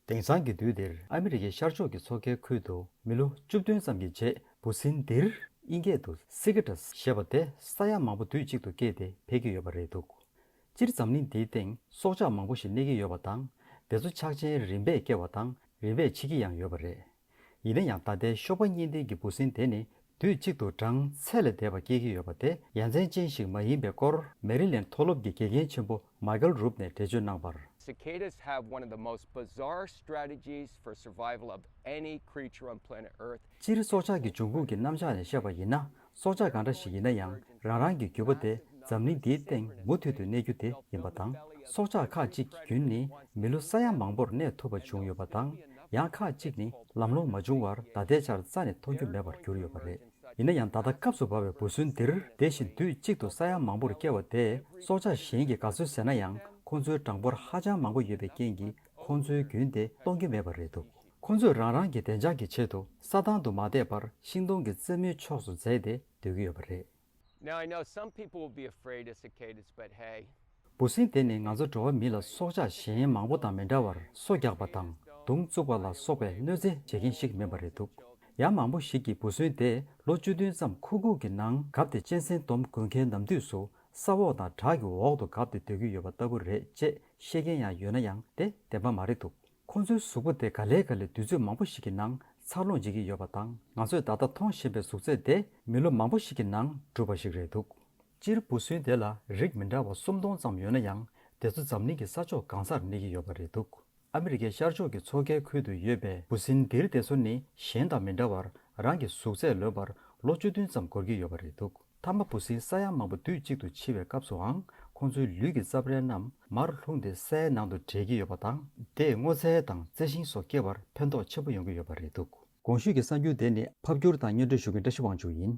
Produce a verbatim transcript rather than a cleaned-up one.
དེང་སང་གི་དུས་འདིར་ཨ་མི་རི་ཀའི་ཤར་ཕྱོགས་ཀྱི་མཚོ་ཁའི་ཁུལ་དུ་མི་ལོ་བཅུ་བདུན་ཙམ་གྱི་རྗེས་འབུ་སྲིན་འདིར་དབྱིན་སྐད་དུ་སི་ཀེ་ཏྲ་ཞེས་པ་དེ་ས་ཡ་མང་པོ་དུས་གཅིག་ཏུ་སྐྱེས་ཏེ་འཕེལ་གྱི་ཡོད་པ་རེད་འདུག་སྤྱིར་འཛམ་གླིང་འདིའི་སྟེང་སྲོག་ཆགས་མང་པོ་ཞིག་གནས་ཀྱི་ཡོད་པ་དང་། དེ་ཚོ་ཆགས་ཆེན་རིམ་པས་སྐྱེ་བ་དང་རིམ་པས་འཆི་གི་ཡང་ཡོད་པ་རེད། ཡིན་ན་ཡང་ད་ལྟའི་གཤོག་པ་གཉིས་ལྡན་གྱི་འབུ་སྲིན་དེ་ནི་དུས་གཅིག་ཏུ་གྲངས་ཚད་ལས་འདས་པ་སྐྱེ་གི་ཡོད་པ་དེ་ཡ་མཚན་ཅན་ཞིག་མ་ཡིན་པའི་སྐོར་མེ་རི་ལེན་མཐོ་སློབ་ཀྱི་དགེ་རྒན་ཆེན་པོ་མའི་ཀལ་རུབ་ནས་འགྲེལ་བརྗོད་གནང་བར། Cicadas have one of the most bizarre strategies for survival of any creature on planet Earth. སྤྱིར་སྲོག་ཆགས་ཀྱི་འབྱུང་ཁུངས་ཀྱི་རྣམ་གཞག་ནས་བཤད་པ་ཡིན་ན། སྲོག་ཆགས་གང་འདྲ་ཞིག་ཡིན་ན་ཡང་རང་རང་གི་རྒྱུད་པ་དེ་འཛམ་གླིང་འདིའི་སྟེང་མུ་མཐུད་དུ་གནས་རྒྱུ་དེ་ཡིན་པ་དང་། སྲོག་ཆགས་ཁག་ཅིག་གི་རྒྱུན་ནི་མི་ལོ་ས་ཡ་མང་པོར་གནས་ཐུབ་པ་བྱུང་ཡོད་པ་དང་། ཡང་ཁག་ཅིག་ནི་ལམ་ལྷོང་མ་བྱུང་བར་ད་ལྟའི་ཆར་རྩ་ནས་མཐོང་རྒྱུ་མེད་པར་གྱུར་ཡོད་པ་རེད། ཡིན་ན་ཡང་ད་ལྟ་སྐབས་སུ་བབས་པའི་འབུ་སྲིན་འདིར་དེ་བཞིན་དུས་གཅིག་ཏུ་ས་ཡ་མང་པོར་སྐྱེ་བ་དེས་སྲོག་ཆགས་གཞན་གྱིས་དགའ་བསུ་ཟེར་ན་ཡང་ཁོང་ཚོའི་གྲངས་འབོར་ཧ་ཅང་མང་པོ་ཡོད་པའི་རྐྱེན་གྱིས་ཁོང་ཚོའི་རྒྱུན་དེ་གཏོང་རྒྱུ་མེད་པ་རེད་འདུག་ཁོང་ཚོས་རང་རང་གི་བདེ་འཇགས་ཀྱི་ཆེད་དུ་ས་ཐང་དུ་མ་བསྡད་པར་ཤིང་སྡོང་གི་རྩེ་མོའི་ཕྱོགས་སུ་འཛེགས་ཏེ་སྡོད་ཀྱི་ཡོད་པ་རེད། Now, I know some people will be afraid of cicadas, but hey. འབུ་སྲིན་དེ་ནི་ང་ཚོ་འགྲོ་བ་མི་ལ་སྲོག་ཆགས་གཞན་མང་པོ་དང་མི་འདྲ་བར་སོ་རྒྱག་པ་དང་མདུང་བཙུགས་པ་ལ་སོགས་པའི་གནོད་འཚེ་བྱེད་མཁན་ཞིག་མིན་པ་རེད་འདུག་ཡང་མང་པོ་ཞིག་གིས་འབུ་སྲིན་དེ་ལོ་བཅུ་བདུན་ཙམ་ཁུག་ཁུག་གི་ནང་བརྒབས་ཏེ་གཅན་གཟན་དོམ་རྒུན་ཁའི་ནམ་དུས་སུ་ས་འོག་དང་བྲག་གི་འོག་ཏུ་བརྒབས་ཏེ་སྡོད་ཀྱི་ཡོད་པ་ལྟ་བུ་རེད་ཅེས་བཤད་མཁན་ཡང་ཡོད་ན་ཡང་དེ་བདེན་པ་མ་རེད་འདུག་ཁོང་ཚོའི་གཟུགས་པོ་དེ་ག་ལེ་ག་ལེ་དུས་ཚོད་མང་པོ་ཞིག་གི་ནང་འཚར་ལོངས་བྱེད་ཀྱི་ཡོད་པ་དང་། ང་ཚོས་ད་ལྟ་མཐོང་བཞིན་པའི་གཟུགས་ཚད་དེ་མི་ལོ་མང་པོ་ཞིག་གི་ནང་གྲུབ་པ་ཞིག་རེད་འདུག་སྤྱིར་འབུ་སྲིན་དེ་ལ་རིགས་མི་འདྲ་བ་སུམ་སྟོང་ཙམ་ཡོད་ན་ཡང་དེ་ཚོ་འཛམ་གླིང་གི་ས་ཕྱོགས་གང་སར་གནས་ཀྱི་ཡོད་པ་རེད་འདུག་ཨ་མི་རི་ཀའི་ཤར་ཕྱོགས་ཀྱི་མཚོ་ཁའི་ཁུལ་དུ་ཡོད་པའི་འབུ་སྲིན་འདིར་དེ་ཚོ་ནི་གཞན་དང་མི་འདྲ་བར་རང་གི་གཟུགས་ཚད་ལོན་པར་ལོ་བཅུ་བདུན་ཙམ་འགོར་གྱི་ཡོད་པ་རེད་འདུག་མཐའ་མ་འབུ་སྲིན་ས་ཡ་མང་པོ་དུས་གཅིག་ཏུ་འཆི་བའི་སྐབས་སུའང་ཁོང་ཚོའི་ལུས་ཀྱི་རྩ་བྲལ་རྣམས་མར་ལྷུང་སྟེ་སའི་ནང་དུ་འདྲེས་ཀྱི་ཡོད་པ་དང་། དེས་སྔོ་ཚལ་དང་རྩི་ཤིང་སོགས་སྐྱེ་བར་ཕན་ཐོགས་ཆེན་པོ་ཡོང་གི་ཡོད་པ་རེད་འདུག་གོང་ཞུས་ཀྱི་གསར་འགྱུར་དེ་ནི་ཕབ་སྒྱུར་དང་སྙན་སྒྲོན་ཞུ་མཁན་བཀྲ་ཤིས་དབང་ཕྱུག་ཡིན།